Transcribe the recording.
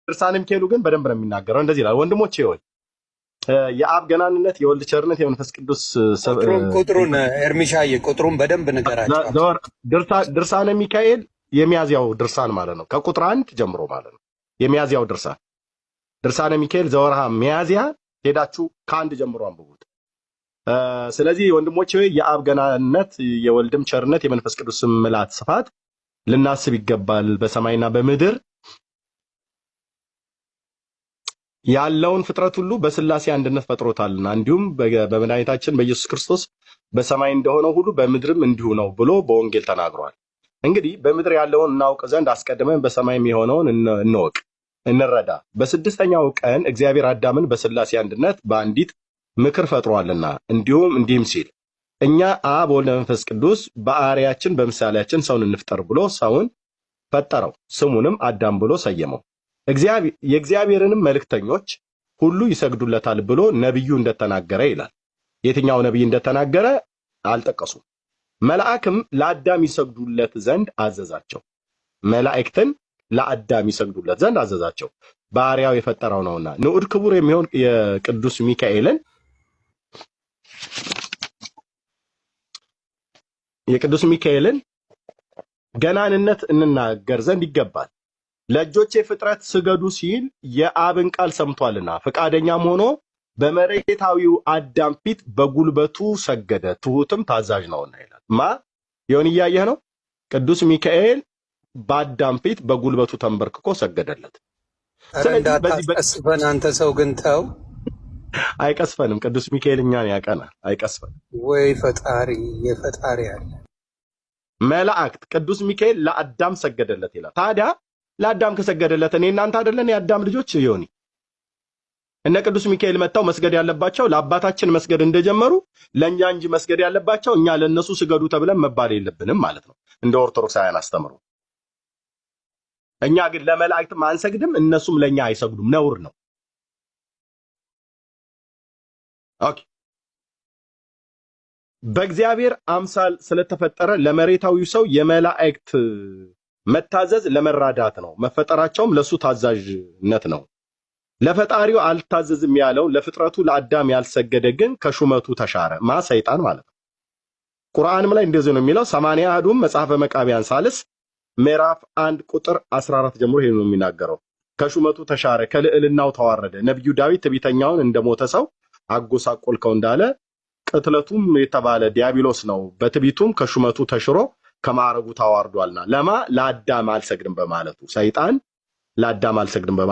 ድርሳነ ሚካኤሉ ግን በደንብ ነው የሚናገረው። እንደዚህ ይላል፣ ወንድሞቼ ሆይ የአብ ገናንነት፣ የወልድ ቸርነት፣ የመንፈስ ቅዱስ ቁጥሩን ቁጥሩን ኤርሚሻዬ ቁጥሩን በደንብ ንገራቸው። ድርሳነ ሚካኤል የሚያዝያው ድርሳን ማለት ነው። ከቁጥር 1 ጀምሮ ማለት ነው። የሚያዝያው ድርሳን፣ ድርሳነ ሚካኤል ዘወርሃ ሚያዝያ፣ ሄዳችሁ ከ1 ጀምሮ አንብቡት። ስለዚህ ወንድሞቼ ሆይ የአብ ገናንነት፣ የወልድም ቸርነት፣ የመንፈስ ቅዱስ ምልአት ስፋት ልናስብ ይገባል። በሰማይና በምድር ያለውን ፍጥረት ሁሉ በስላሴ አንድነት ፈጥሮታልና እንዲሁም በመድኃኒታችን በኢየሱስ ክርስቶስ በሰማይ እንደሆነው ሁሉ በምድርም እንዲሁ ነው ብሎ በወንጌል ተናግሯል። እንግዲህ በምድር ያለውን እናውቅ ዘንድ አስቀድመን በሰማይም የሆነውን እንወቅ፣ እንረዳ። በስድስተኛው ቀን እግዚአብሔር አዳምን በስላሴ አንድነት በአንዲት ምክር ፈጥሯልና እንዲሁም እንዲህም ሲል እኛ አብ ወልድ መንፈስ ቅዱስ በአርአያችን በምሳሌያችን ሰውን እንፍጠር ብሎ ሰውን ፈጠረው፣ ስሙንም አዳም ብሎ ሰየመው። የእግዚአብሔርንም መልእክተኞች ሁሉ ይሰግዱለታል ብሎ ነቢዩ እንደተናገረ ይላል። የትኛው ነቢይ እንደተናገረ አልጠቀሱም። መልአክም ለአዳም ይሰግዱለት ዘንድ አዘዛቸው። መላእክትን ለአዳም ይሰግዱለት ዘንድ አዘዛቸው፣ ባሪያው የፈጠረው ነውና። ንዑድ ክቡር የሚሆን የቅዱስ ሚካኤልን ገናንነት እንናገር ዘንድ ይገባል። ለእጆቼ ፍጥረት ስገዱ ሲል የአብን ቃል ሰምቷልና ፈቃደኛም ሆኖ በመሬታዊው አዳም ፊት በጉልበቱ ሰገደ፣ ትሁትም ታዛዥ ነውና ይላል። ማ ይሆን እያየህ ነው። ቅዱስ ሚካኤል በአዳም ፊት በጉልበቱ ተንበርክኮ ሰገደለት። ኧረ ስለዚህ በዚህ እንዳታስቀስፈን አንተ ሰው ግን ተው። አይቀስፈንም። ቅዱስ ሚካኤል እኛን ያቀናል፣ አይቀስፈንም። ወይ ፈጣሪ የፈጣሪ አለ። መላእክት ቅዱስ ሚካኤል ለአዳም ሰገደለት ይላል። ታዲያ ለአዳም ከሰገደለት እኔ እናንተ አይደለን የአዳም ልጆች? ይሆኒ እነ ቅዱስ ሚካኤል መጥተው መስገድ ያለባቸው ለአባታችን መስገድ እንደጀመሩ ለእኛ እንጂ መስገድ ያለባቸው እኛ ለእነሱ ስገዱ ተብለን መባል የለብንም ማለት ነው፣ እንደ ኦርቶዶክሳውያን አስተምሮ። እኛ ግን ለመላእክትም አንሰግድም፣ እነሱም ለእኛ አይሰግዱም። ነውር ነው። Okay። በእግዚአብሔር አምሳል ስለተፈጠረ ለመሬታዊው ሰው የመላእክት መታዘዝ ለመራዳት ነው፣ መፈጠራቸውም ለሱ ታዛዥነት ነው። ለፈጣሪው አልታዘዝም ያለው ለፍጥረቱ ለአዳም ያልሰገደ ግን ከሹመቱ ተሻረ። ማ ሰይጣን ማለት ነው። ቁርአንም ላይ እንደዚህ ነው የሚለው። 81ዱም መጽሐፈ መቃቢያን ሳልስ ምዕራፍ 1 ቁጥር 14 ጀምሮ ይሄን ነው የሚናገረው። ከሹመቱ ተሻረ፣ ከልዕልናው ተዋረደ። ነቢዩ ዳዊት ትዕቢተኛውን እንደሞተ ሰው አጎሳቆልከው እንዳለ ቅትለቱም የተባለ ዲያብሎስ ነው። በትዕቢቱም ከሹመቱ ተሽሮ ከማዕረጉ ተዋርዷልና ለማ ለአዳም አልሰግድም በማለቱ ሰይጣን ለአዳም አልሰግድም በማለቱ።